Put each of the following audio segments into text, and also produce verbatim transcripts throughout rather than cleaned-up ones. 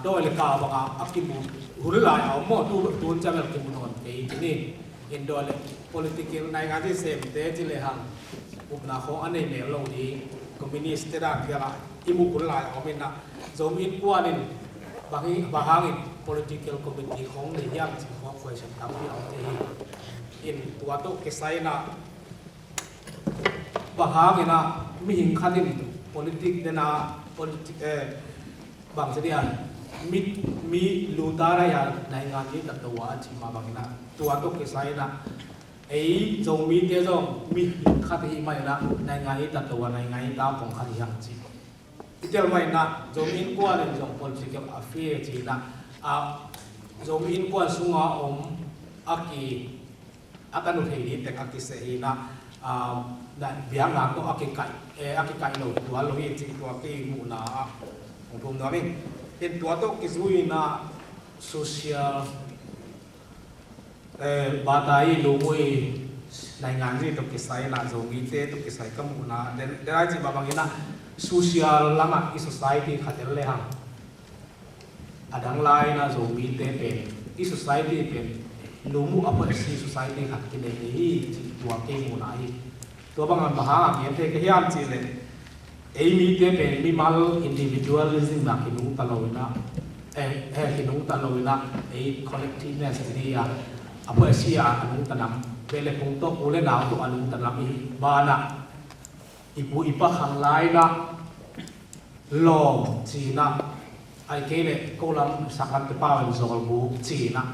dawi le ka banga a kimu hun lai a om maw, tu tun ciang el kimu nawn kei ci ni. In dawi le political naingan ci semte ci le hang upna khawng a nei mel lo ding, communist te dan phial ah i mu hun lai a om in ah, Zomi Innkuan in bang hi, bang hangin political committee khawng nei hiam ci khawng question tampi a om thei hi. In tua tawh kisai in ah bang hangin ah mihing khat in politic dena politic, eh, bang ci dia, mi, mi luta raya naingan i tato a ci ma bangin ah tua tawh kisai in ah ei Zomite zong mihing khat hi manin ah naingan i tato a naingan i ta pong khat hi hang ci. I tel manin ah Zomi Innkuan in zong political affair ci in ah, ah, Zomi Innkuan sunga om a ki a ka nu thei ding teng a kiseh hi in ah, ah, na biakna tawh a kikaih, eh, a kikaih lo tual lo hi cih tua kei muhna ah hong thum nuam ing. In tua tawh kizui in ah social, eh, bata i lum uh i naingan zi tawh kisai in ah Zomite tawh kisai ka muhna den, den ai cih mah bangin ah social lamah i society khat el le hang a dang lai in ah Zomite pen i society pen lum uh a phoihsi society khat kinei ni hi cih tua kei muhna hi. Tua bangah bang hang a gen thei ka hiam cih leh ei mite pen mimal individualism ah kinungta lo in ah, eh, eh, kinungta lo in ah ei collectiveness ni a, a phoihsi a a nungta nam, beh le phung tawh u le nau tawh a nungta nam i banah i pu i pa khang lai in ah lawm ci in ah, ai kei leh ko lam sak lam te pau in zawlbuk ci in ah,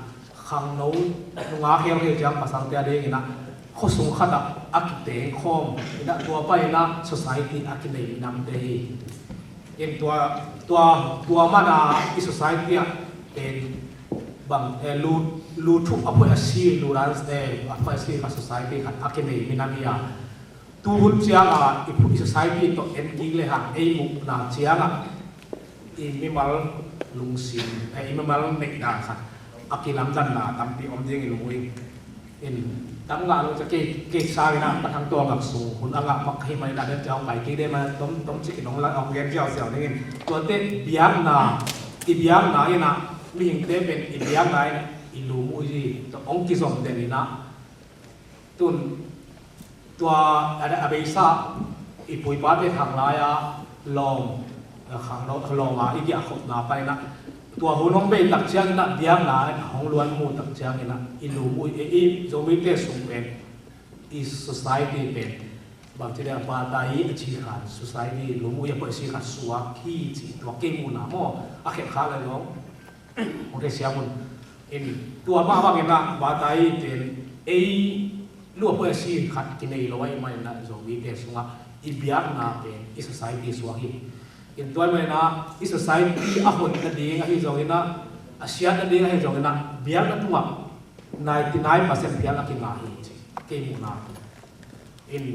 khangno nungak helhel ciang pasalte a ding in ah khuasung khat ah a kiteng khawm in ah tua pai in ah society a kinei minamte hi. In tua, tua, tua man a i society ah pen bang, eh, lu, lu thuk a phoih a si, lu dan, eh, a phoih a si kha society khat a kinei minam hi a. Tu hun ciang a i phu-, i society tawh en kik le hang ei muhna ciang a i mimal lungsim, eh, i mimal neihna khat a kilamdanna tampi om ding in mu ing. In tam ngah lo ca kei, kei sang in a pathang tual ngak sung hun a ngah mak hi mai na den ciang pai kik de ma tom, tom cik in ong la ong gen ziau ziau ding in. Tuate biakna, i biakna in a, mihingte pen i biakna in a i lum uh hi tawh ong kizom den in a, tun tua a, a beisa i pu i pate khang lai-a lawm, a khang lo, lawm a i giahkhopna paina tua hun hong bei tak ciangin ah biakna hong luan mu tak ciangin ah i lum uh, i, i Zomite sung pen, i society pen bangci le a pata i a ci khan society lum uh i a poi si khan suak hi ci tua kei muhna maw a khet kha le lawm. Hong thei siam un. In tua mah bangin ah bata i ten ei lu a poi a si khat kinei lo a i man in ah Zomite sungah i biakna pen i society suak hi. In tua i man in ah i society a hon nading ahi zongin ah, a siat nading ahi zongin ah biakna tungah ninety nine percent phial a kinga hi ci kei muhna. In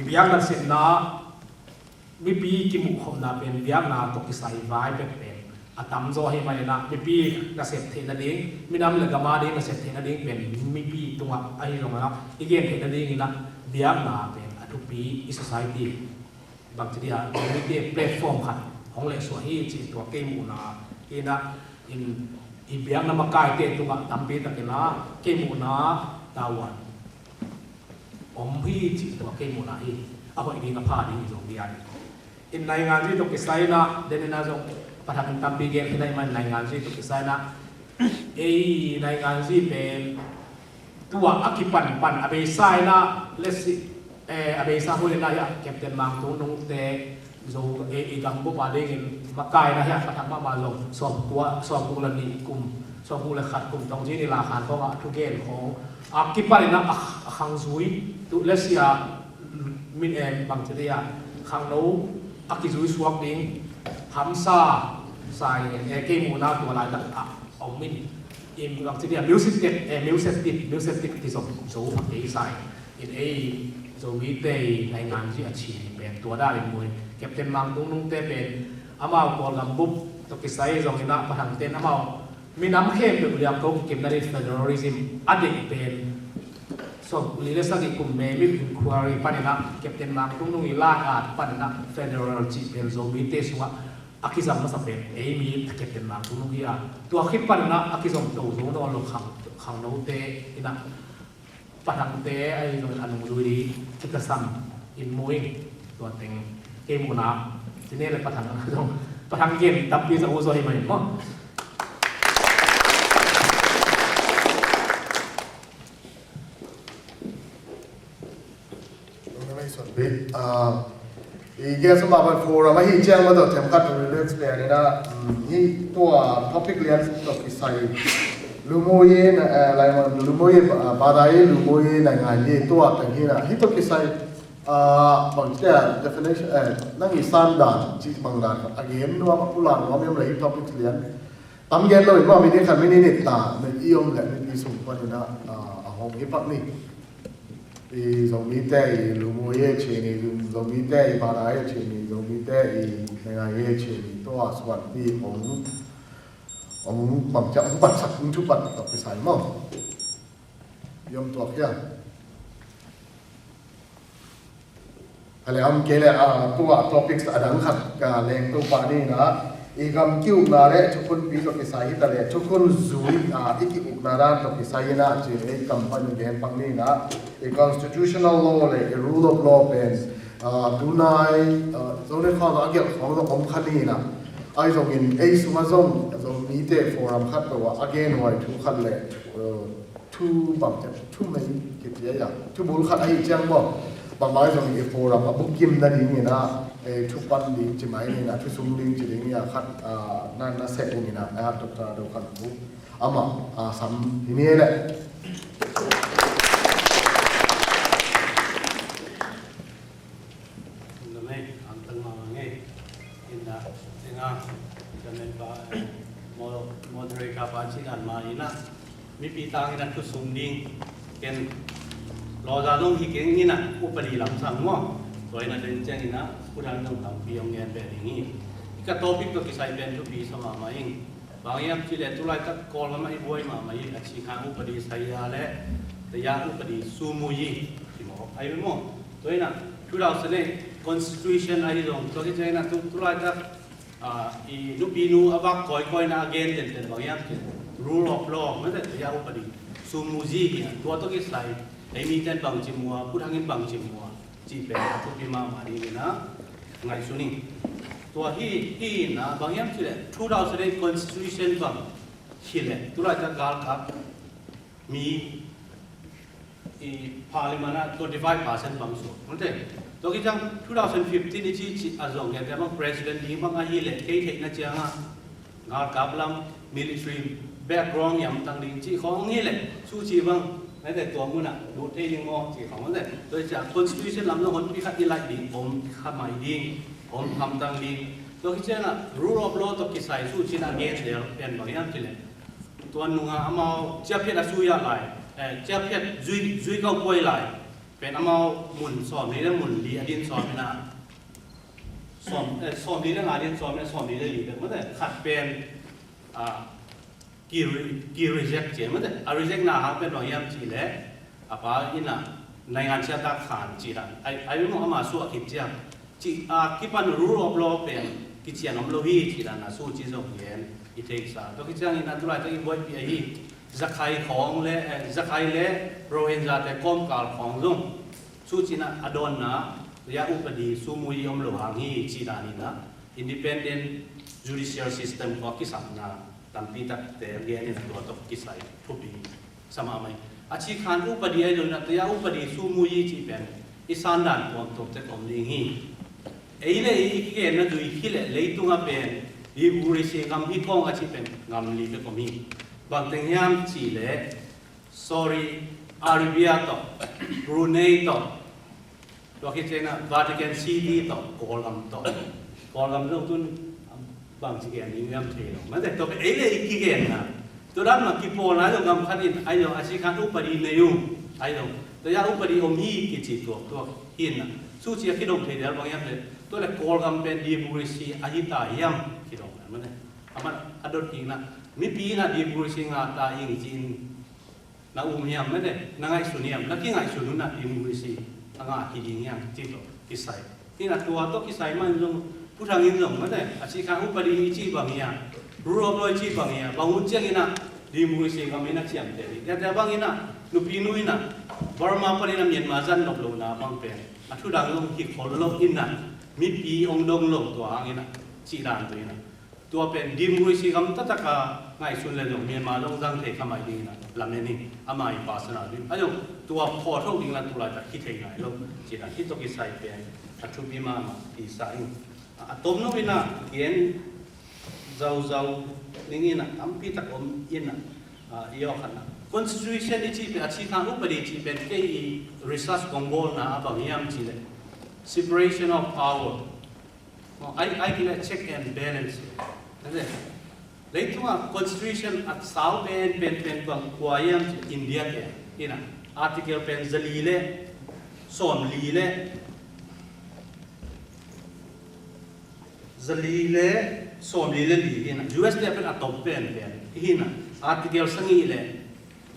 i biakna sepna mipi kimuhkhopna pen biakna tawh kisai vai pek pen a tamzaw hi man in ah mipi nasep theih nading, minam le gam a ding nasep theih nading pen mipi tungah ahi zongin ah i gen theih nading in ah biakna pen a thupi i society bangci dia community platform khat hong lehsuah hi ci tua kei muhna in ah, in i biakna makaite tungah tampi takin ah kei muhna tavuan om hi ci tua kei muhna hi. A hoih ding a pha ding zong dia in nainganzi tawh kisai in ah den in ah zong pathak in tampi gen khin ah i man nainganzi tawh kisai in ah ei nainganzi pen tua a kipanpan a beisa in ah lesi, eh, a beisa hun in ah hiah Captain Mang Tung Nungte Zo, eh, i gam bup a dingin makai in ah hiah pathak mahmah zong sawmkua, sawmkua le nih kum, sawmkua le khat kum tong zin i la khan khawngah a thugen khawng a kipan in ah a, a khangzui tu lesi a min em bangci dei a khangno a kizui suak ding hamsa sai, eh, kei muhna tua laitak ah om in, in bangci dei a music tip, eh, music tip, music tip kizom zo a kei sai in ei Zomite nainganzi a ci pen tua dan in mu in Captain Mang Tung Nungte pen amau Kawlgam bup tawh kisai zongin ah pathangte in amau minam khempeuh liangko kikimna ding federalism a deih pen sawmli le sagih kum May Mip Inquiry panin ah Captain Mang Tung Nung i lai at panin ah federal cih pen Zomite sungah a kizang masa pen ei mi thakiatenna tu nung hi a, tua khit panin ah a kizom to zo nawn lo khang, khangnote in ah, pathangte ahi zongin a nungzui ding kitasam in mu ing. Tua teng kei muhna ci ne le pathang zong, pathang gen tampi za u zaw hi mah in maw. Tung na mei suan bik. Ah, i guest mah bang forum ahi ciang mah tawh themkhat relax lian in ah, um, hih tua topic lian tawh kisai Lu Mo Ye, eh, lai mah Lu Mo Ye, ah, Bada Ye, Lu Mo Ye, Nai Ngai Ye, tua teng hi in ah. Hih tawh kisai, ah, bang ci a definition, eh, nang i san dan, ci bang dan, a gen nuam, a pulak nuam hiam le hih topic lian. Tam gen lo in mah minute khat minute ta, mei i om le mei i sung pan in ah, ah, a hong hi pak ni. I Zomite i Lu Mo Ye ci ni, Zomite i Bada Ye ci ni, Zomite i Nai Ngai Ye ci ni, tua suan pi hong, hong bang ciang, hong patsak, hong thupat tawh kisai maw. I om tuak hia. A le om kei le, ah, tua topics a dang khat ka leng to pa ni in ah, i gam ki-ukna le thukhunpi tawh kisai hi ta le, thukhun zui, ah, i ki-ukna dan tawh kisai in ah, ci ei kam pan gen pak ni in ah, i constitutional law le i rule of law pen, ah, tunai, ah, Zo le Khual a gelh khawng zong om kha ni in ah, ahi zongin ei sungah zong Zomite forum khat tawh a gen huai thu khat le, ah, thu bang ciang, thu mei kiti a, thu bul khat ahi ciang maw. Bangmah zong i forum a bukim nading in ah, eh, thu pan ding ci mai ni in ah, thu sung ding ci ding in ah, khat, ah, na, na seh ding in ah, ah, Doctor Do Khan Pu. Amah, ah, sam hi ni leh. Tung na mei, ang tang mah mah ngei. In ah, teng ah, chairman pa, eh, mo-, moderator pa ci dan mah in ah, mipi tang in ah thu sung ding, ken lawyer zong hi keng in ah, upadi lam sang maw. Tua in ah den ciang in ah, pudang zong tampi hong ngen ve ding hi. Ka topic tawh kisai pen thupi sa mahmah ing. Bang hiam cih leh tulaitak Kawlgam ah i buai mahmah hi, a ci khan upadi saya le, taya upadi sumuyi, ci maw. Ai maw. Tua in ah, two thousand eight constitution ahi zong, tua khit ciang in ah tu, tulaitak, ah, i nupinu a vak kawikawi in ah a gen tenten bang hiam cih leh rule of law, mate, taya upadi sumuyi hi a, tua tawh kisai, ei miten bang ci mua, pudang in bang ci mua. Cih pen a thupi mahmah ding in ah ngaihsun ing. Tua hi, hi in ah bang hiam cih leh two thousand eight constitution bang hi leh, tulaitak galkap mi i parliament ah twenty five percent bang suak. Mate, tua khit ciang two thousand fifteen i ci, ci a zong gen te bang president ding bang ahi leh, kei theihna ciang ah galkap lam, military background i hamtang ding cih khawng hi leh, suci bang, mate, tua mun ah lut thei ding maw cih khawng, mate. Tua ciang constitution lam zong honpi khat i laih ding, om kha mai ding, om hamtang ding. Tua khit ciang ah rule of law tawh kisai suci in a gen del pen bang hiam cih leh, tua nung ah amau ciaphiat a sui ah lai, eh, ciaphiat zui, zui kau puai lai pen amau mun sawmli le mun li a din sawm in ah, sawm, eh, sawmli le nga din sawm in ah, sawmli le li pen, mate, khat pen, ah, ki re-, ki reject ci, mate, a reject na hang pen bang hiam cih leh, a pa in ah naingan siatak khan ci dan. Ai, ai maw, ama suah khit ciang, ci a kipan rule of law pen kician om lo hi ci dan a suci zong gen i theihsa. Tua khit ciang in ah tulaitak i buaipih ahi Zakhai khawng le, eh, Zakhai le Rohingya te kawmkal khawng zong suci in ah a dawnna, taya upadi sumuyi om lo hang hi ci dan in ah independent judicial system khawng a kisapna tampi takte gen in ah tua tawh kisai thupi sa mahmah hi. A ci khan upadi ahi lo in ah, taya upadi sumuyi cih pen i san dan tuamtuam tek om ding hi. Ei le ei i kigenna zui hi leh, leitung ah pen democracy ngam hi kawng a cih pen ngam li bek om hi. Bang teng hiam cih leh Saudi Arabia tawh, Brunei tawh, tua khit ciang ah Vatican City tawh, Kawlgam tawh. Kawlgam zong tun bangci gen ding hiam thei lo. Mate, tua pen ei le ei kigenna. Tua dan mah kipawlna zong gam khat in, ai zong a ci khan upadi nei ung, ai zong taya upadi om hi kici tuaktuak hi in ah, suci a kidong thei del bang hiam cih leh, tua leh Kawlgam pen democracy ahi ta hiam kidong, mate. Aman a dot kikna, mipi in ah democracy ngah ta ing ci-in na um hiam, mate, na ngaihsun hiam, na kingaihsun un ah democracy a ngah hi ding hiam cih tawh kisai. Hi in ah tua tawh kisai mah in zong Thuthang in zong mate, a cih kha upadi i cih bang hi a, rule of law i cih bang hi a, bang hun ciangin ah democracy gam in a ciamteh hi. Tua tua bangin ah nupinu in ah Burma panin ah Myanmar zat nop lohna bang pen a thudang zong hi khol lo in ah mipi hong dong lo tua hangin ah cih dan tua in ah tua pen democracy gam taktak a ngaihsun le zong Myanmar zong zang thei kha mai dingin ah lamen hi. Ama i personal view a zong tua phawk tho ding la tulaitak hi thei nai lo. Cih dan hi tawh kisai pen a thupi mahmah ti sa in. A tom lo in ah gen zauzau ning in ah tampi tak om in ah, i awk khat na constitution i cih pen a cih kha upadi cih pen kei i research kong bawlna a bang hiam cih leh separation of power. Ai ai kile check and balance. Leitungah constitution a sau pen pen pen bang kua hiam cih India te in ah article pen zali le sawmli le zali le sawmli le li hi na. U S te pen a top pen pen hi na. Article sangih le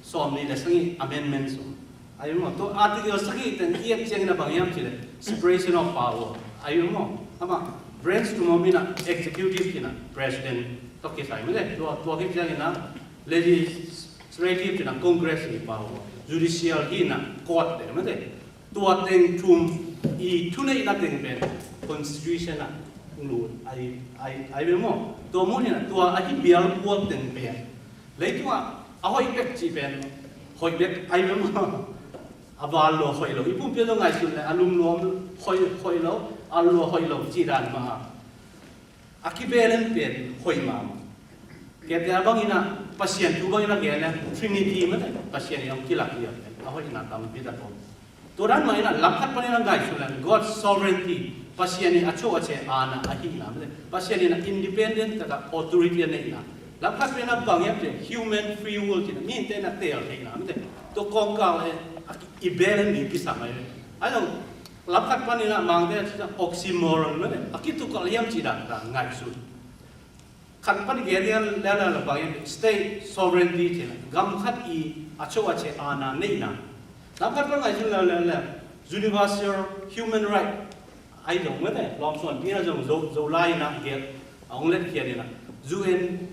sawmli le sangih amendment sung. Ai maw, tua article sangih ten i et ciangin a bang hiam cih le separation of power. Ai maw, ama branch tum om in ah executive hi na, president tawh kisai mate. Tua tua hi ciangin ah legislative hi na, congress hi power, judicial hi na, court te mate. Tua teng thum i thuneihna teng pen constitution ah lut ai ai ai ve maw? Tua mun in ah tua a hi bial kual teng pen leitungah a hoih bek cih pen hoih bek ai ve maw? A val lua hoih lo, i pumpi a lo ngaihsun le a lum lua hoih hoih lo, a lua hoih lo cih dan mah a a kibelen pen hoih mahmah. Kete a bangin ah Pasian thu bangin a gen le Trinity mate, Pasian i hong kilak lian pen a hoihna tampi tak om. Tua dan mah in ah lam khat panin a ngaihsun le God's sovereignty, Pasian i a cho a che ana ahihna mate, Pasian in ah independent taka authority a neihna. Lam khat panin a bang hiam cih human free will cih na, mihingte in a teel theihna mate. Tua kawngkal he a ki- i belen ni kisam ai ve. Ai lo Lam khat panin ah Mangte a cih oxymoron mate, a kitukalh hiam cih dan dan ngaihsun. Khat pan gen lian lian lian la bang hiam state sovereignty cih na, gam khat i a cho a che ana neihna. Lam khat pan ngaihsun lian lian lian universal human right. Ai zong mate, lawmsuan pi na zong zo zo lai na gel a hong let khian in ah U N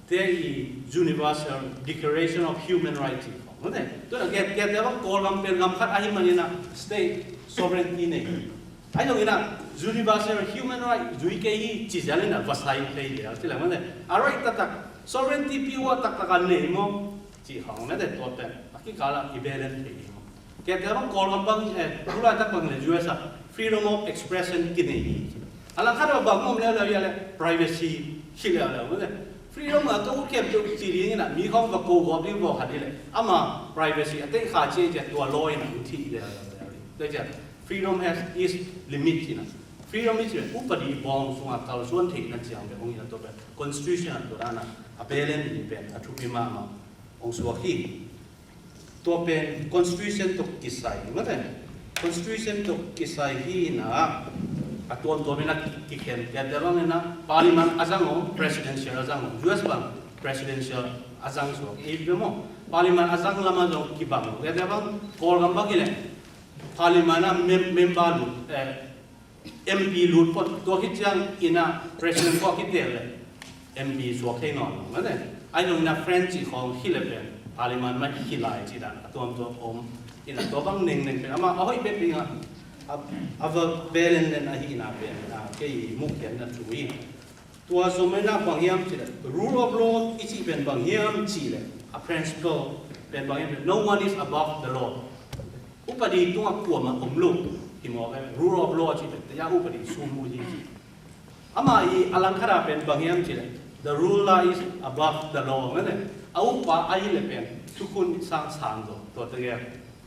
te i Universal Declaration of Human Rights i khong mate. Tua na kiat kiat te bang Kawlgam pen gam khat ahi manin ah state sovereignty nei. Ai zong in ah universal human right zui kei hi ci zial in ah va sai kei lial ci le mate. A right taktak sovereignty pi ua taktak a nei maw? Ci khong mate tua pen a kikal ah i balance thei hi maw? Kete bang Kawlgam bang eh tulaitak bang le U S ah freedom of expression kinei hi. A lang khat a bang mawm leuleu ia le privacy hi leuleu mate. Freedom a ka ut khem keu ci ding in ah mi khawng va ko gawp ding vawk khat hi le ama privacy a teih kha ci cia tua law in ah ut hi leuleu. Tua cia freedom has its limit in ah freedom is upadi bawng sungah kalsuan theihna ciang bek hong in ah tua bek constitution ah tua dan ah a balance hi pen a thupi mahmah hong suak hi. Tua pen constitution tawh kisai mate. Constitution tawh kisai hi na a tuamtuam in a kikhen kiate bang in a parliament a zang om, presidential a zang om, U S bang presidential a zang suak i bia maw? Parliament a zang lam a zong kibang kiate bang Kawlgam bang hi le parliament a mem- member lut eh, M P lut phot tua khit ciang in ah president khawh khit tel le M P suak thei nawn lo mate. Ai zong in ah French i khawng hi le pen parliament mah hi lai ci dan a tuamtuam om in ah tua bang nengneng pen ama a hoih bek ding ah a va belen len ahi in ah pen kei mukhiatna thu hi. Tua zom in ah bang hiam cih leh rule of law i cih pen bang hiam cih leh a principle pen bang hiam cih leh no one is above the law. Upadi tungah kuamah om lo hi mawk e. Rule of law cih pen taya upadi sum uh hi ci. Ama i a langkhata pen bang hiam cih leh the ruler is above the law mene. A upa a hi leh pen thukhun sang sang zaw tua tegel.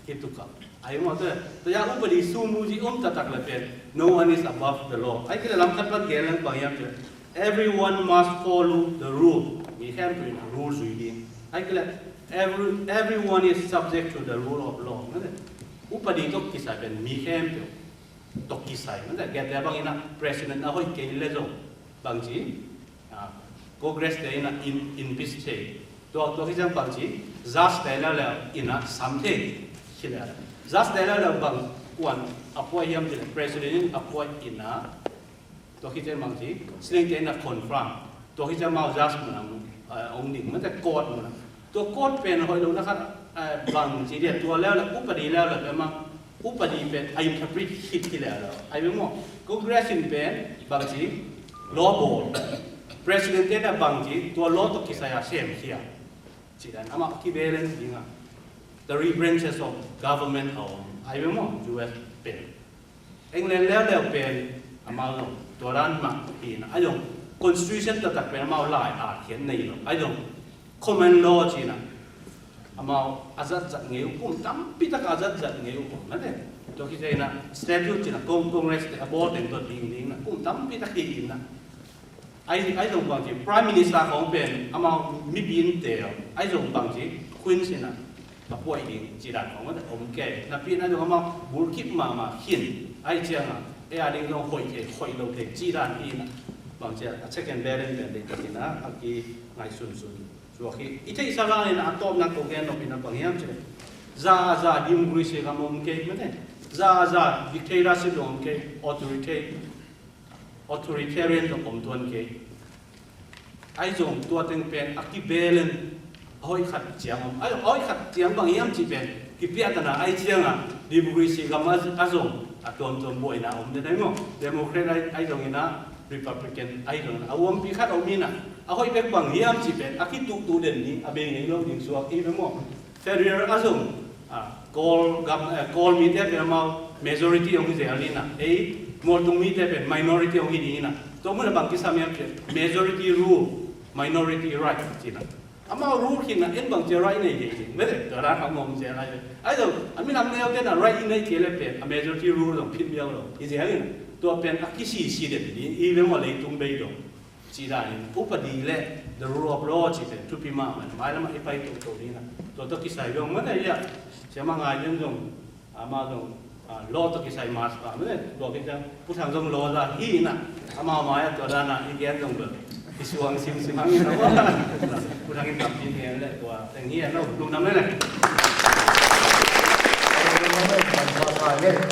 Hi tukah a hi mawk e. Taya upadi sum uh ci om taktak leh pen no one is above the law. Ai kile lamkhat pan gel leng bang hiam cih leh everyone must follow the rule. Mi khempeuh in a rule zui ding. Ai kile every everyone is subject to the rule of law mene. Upadi tawh kisai pen mi khempeuh tawh kisai mene. Gete bangin a president a hoih kei le zong bangci Congress te in a impeach thei. Tua tua kiciang bangci judge te leuleu in a sam thei. Kile judge te leuleu bang kuan appoint hiam cih leh president in appoint in a Tua khit ciang bang ci, Sling te na confront. Tua khit ciang amau judge mun a, eh, hong ding, mate court mun a. Tua court pen hoih lo na khat, eh, bang ci dia, tua leu le, upadi leu le, pen amau, upadi pen, a interpret khit hi leu le. Ai ve maw, Congress in pen, bang ci, law bawl. President te na bang ci, tua law tawh kisai a sem khia. Ci dan, amau ki balance ding a. Three branches of government a om. Ai ve maw, U S pen. England leuleu pen amau zong tua dan mah hi na, a zong constitution taktak pen amau lai a khian nei lo, a zong common law ci na, amau a zatzat ngei uh, kum tampi tak a zatzat ngei uh, kum na te. Tua khit ciang na statute ci na, Cong-, Congress te a bawl teng tua ding ding na, kum tampi tak hi in na. Ai, ai zong bang ci, Prime Minister khong pen amau mipi in teel, ai zong bang ci, Queen in a, a puai ding ci dan khong mate om kei. Napi in ai zong amau bulkip mahmah khin, ai ciang a, ei a ding zong hoih thei, hoih lo thei ci dan hi na. Bang ci a, a check and balance pen deih takin a, a kingai sunsun. Suak hi, i theihsa dan in a tawpna ko gen nop in a bang hiam ci le, za a za democracy gam om kei mate, za a za dictatorship om kei, authoritarian authoritarian zong om tuan kei. Ai zong tua teng pen a kibalance a hoih khat ciang om. Ai, a hoih khat ciang bang hiam ci pen kipiahtana ai ciang a democracy gam a, a zong a tuamtuam buaina om den ai maw. Democrat ai, ai zong in a, Republican ai zong in a, a uampi khat om in a, a hoih bek bang hiam ci pen a kituhtuh den ni a bei ngei lo ding suak hi ve maw. Federal a zong, ah, Kawl gam, eh, Kawl mite pen amau majority hong hi zel hi na, ei, Mualtung mite pen minority hong hi ding hi na. Tua mun a bang kisam hiam ci, majority rule, minority right ci na. Amau rule khin na, en bang ci right nei kei ci. Mete, tua dan hong om zel lai. Ai zong, a minam neu te na right i nei kei le pen, a majority rule zong phit miau lo. Hi zel hi na. Tua pen a kisisi den hi, i ve maw leitung bei dong. Ci dan in, upadi le the rule of law ci pen thupi mahmah, mailam ah i pai toto ding a. Tua tawh kisai zong mate ia, siama ngai den zong, amau zong, ah, law tawh kisai mas pa mate, tua kisai Pu Thang zong law za hi na, amau mai a tua dan a i gen zong bel i suang simsim hang in a. Pu Thang in tampi gen le tua teng hi a, no, lungdam le le.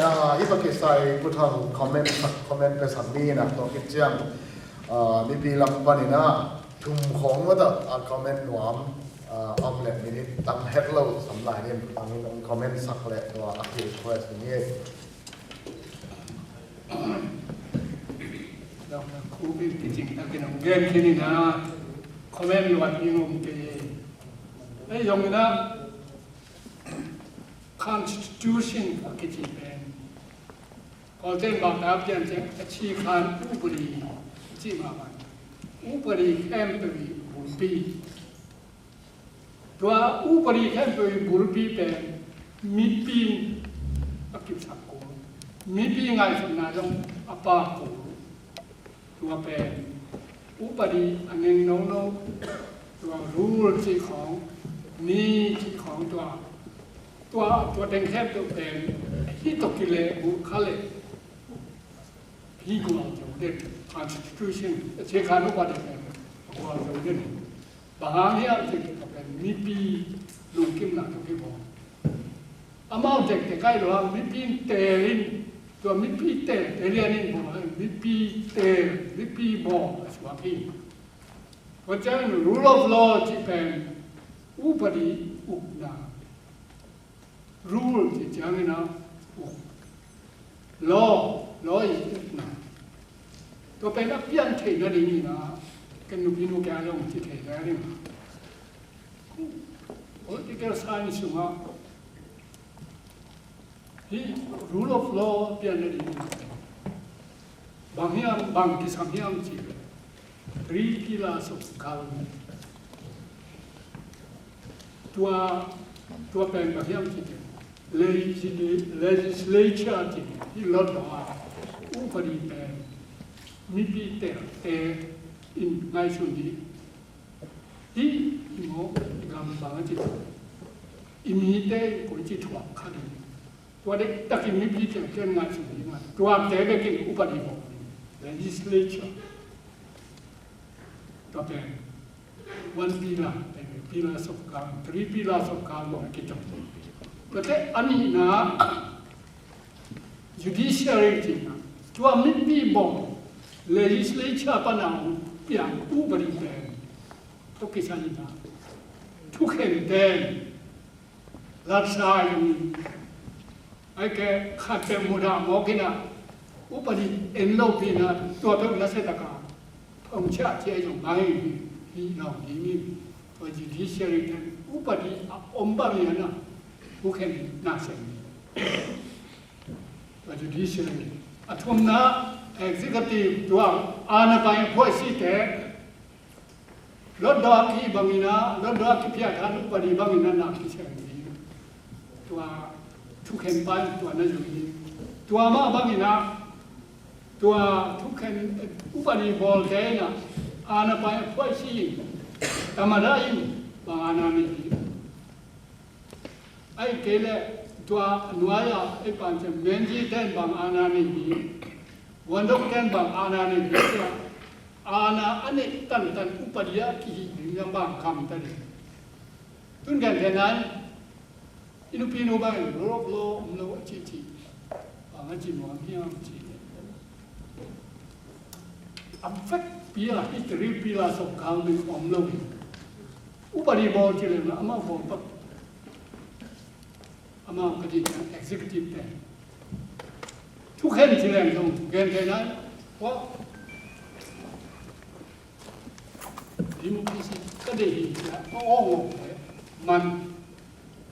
Ah, i pa kisai Pu Thang comment, comment pe sam mi na tua kiciang. Ah, mipi lam panin ah thum khawng mah tawh a comment nuam, ah, om leh minute tam het lo sam lai nin, ang in hong comment sak leh tua a request ni. Doctor Khup in kicing takin hong gen khin in ah comment luat ding om kei. Ei zong in ah constitution a kici pen Kawlte'n bang ta pian ciang a cikhan upadi cih mah bang. Upadi khempeuh i bulpi. Tua upadi khempeuh i bulpi pen mipi in a kipsak kul. Mipi ngaihsutna zong a pa kul. Tua pen upadi a neng nono, tua rule cih khawng, ni cih khawng tua, tua, tua teng khempeuh pen hih tawh kilehbulh kha leh hih gualzo den, constitution, a cikhan upadi pen gualzo den. Bang hang hiam cih leh tua pen mipi lungkimna tawh kibawl. Amau tektek ai lo hang mipi in teel in, tua mipi teel te lian in bawl hang mipi teel, mipi bawl a suak hi. Tua ciangin rule of law cih pen upadi ukna. Rule cih ciangin a uk. Law, law i ukna. Tua pen a pian theihna dingin a, ken nupi nu kia zong ci thei le ding. Political science sungah hih rule of law pianna ding bang hiam, bang kisam hiam cih leh three pillars of government. Tua, tua pen bang hiam cih leh legis-, legislature cih leh hih law a upadi pen mipi teelte in ngaihsun ding. Hih i maw, i gam bang a ci, i mite in koici thuak kha ding. Tua dektakin mipi teelte'n ngaihsun ding a, tuate bekin upadi bawl ding. Legislature. Tua pen one pillar, pillars of government, three pillars of government a kici. Tuate a nihna judiciary cihna. Tua mipi bawl legislature pana hong piang upadi pen tawh kisai in ah thukhen pen latsa in ai ke khat pen mudah mawk in ah upadi en lo pi in ah tua peuh nasia taka phawng ciah ciah zong ngai hi lo ding in tua judiciary pen upadi a om bang in ah thukhen na sem hi. Tua judiciary a thumna executive tua ana pai phuaisite lotdawh a ki bangina lotdawh a kiphiat han upadi bangina na kiseng ding tua thukhen pai tua na zui ding tua mah bangina tua thukhen upadi bawlte ina ana pai phuaisi in tamada in bang ana nei ding. Ahih kei leh tua a nuai-a ei pancem menzi ten bang ana nei hi, guandok ten bang ana nei hi cia ana a neih tantan upadi a kihih ding zang bang kam ta ding. Tun gen thei nai i nupi nu bang in lawk law om lo a cih cih bang a ci nuam hiam cih a vekpi a history pila sawk kang ding om lo hi. Upadi bawl ci leng la amau bawl pak amau ka dih ciang executive te thukhen ci leng zong gen thei nai. Democracy ka deih hi cia a awng awng te man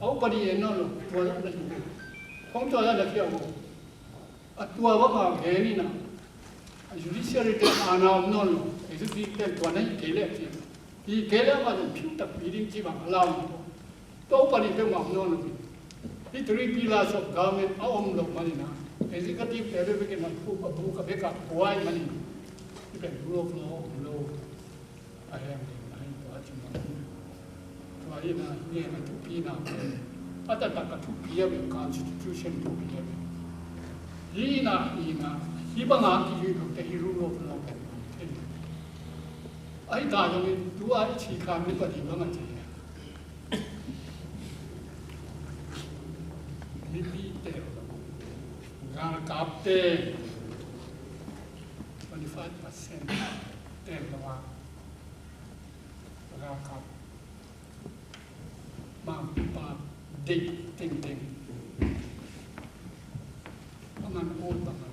a upadi en nawn lo tua zah na hi hong tua zah na khiau lo. A tua banga gen ina a judiciary te ana om nawn lo executive te tua na hi kei leh cia hi kei leh amah zong phiu takpi ding ci bang a lau lo. Tua upadi peuhmah om nawn lo hi. History pila sawk government a om lo manina executive te bek bek ina thu a buk a bek a kuai manin i pen rule of law om lo. A heng ding a hi tua ci mah hi. Tua hi na hi na thupi na pen a taktak a thupi a bek constitution thupi a bek hi na hi na hi banga i hi lo te hi rule of law pen thei. Ahi ta zongin tua i ci khan mi padi bang a ci. Mipi tel lo galkap tel twenty five percent tel lo a galkap mangpa deih tengteng a man ol banga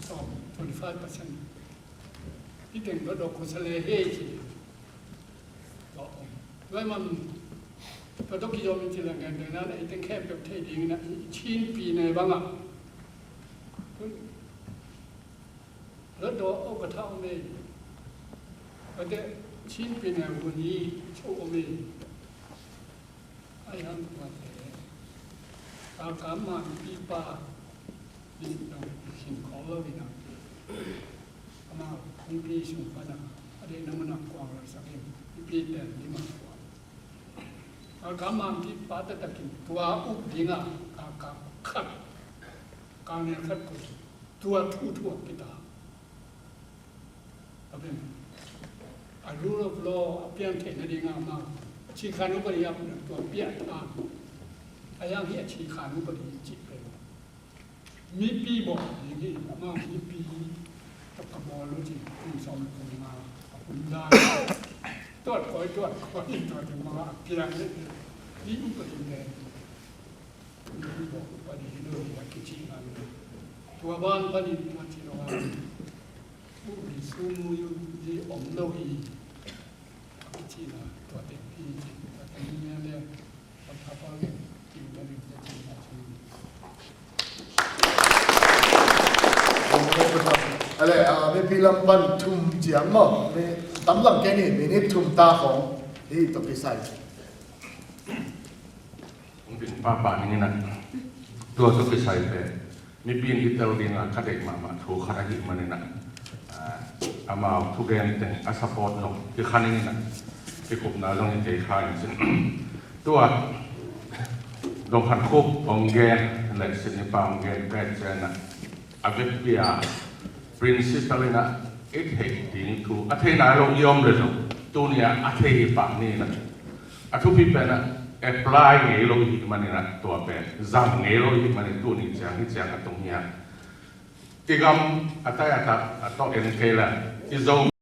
sawm twenty five percent i teng dodok khosale hei ci. Tua om tua man tua tawh kizom in ci leng gen dena na i teng khempeuh thei dingin a i Chin pi ne bangah lotdaw a ukatha om ei. Tua teh Chin pi ne vuni cho om ei. Ai hang tua teh Kalkam man pipa nih dong khin khol lo in a amau hong pi sung pan a a deihna mun a kuang lo sak in i pi pen lim a kuang. Kalkam man pipa taktakin tua uk ding a Kalkam khat Kalnel khat ko tua thu thu a kita. A pen a rule of law a piang theihna dingah amau a ci khan upadi a tua piah ta. A yang hi a ci khan upadi cih pen mipi bawh ding hi. Amau mipi tawh ka bawl lo cih kum sawm le kum nga a hun dan tuat khawi tuat khawi tuat khawi a piang le hi upadi le. Tua ban panin tua ci lo a uri sum ui ui om lo hi. A kici na tua teng pi ci tua teng ni le tua tha pa le pi le ri te ci na ci. Ale a mipi lam pan thum ciang maw mi tam lang ke ni minute thum ta khong hi to kisai. Hong pin pahpah ning in ah tua tawh kisai pen mipi in i tel ding a ka deih mahmah thu khat ahih manin ah amau thugen teng a support zong kikha ning in ah kikupna zong hi kei kha in cin. Tua Dong Khan Khup hong gen le Sydney pa hong gen pek ciang ah a vekpi a principle in ah i theih ding thu a thei nai lo i om le zong tuni a a thei hi pah ni in ah a thupi pen ah apply ngei lo i hih manin ah tua pen zam ngei lo i hih manin tuni ciang hi ciang a tung hi a. i gam a tai a tak a tawh en kei la, i Zo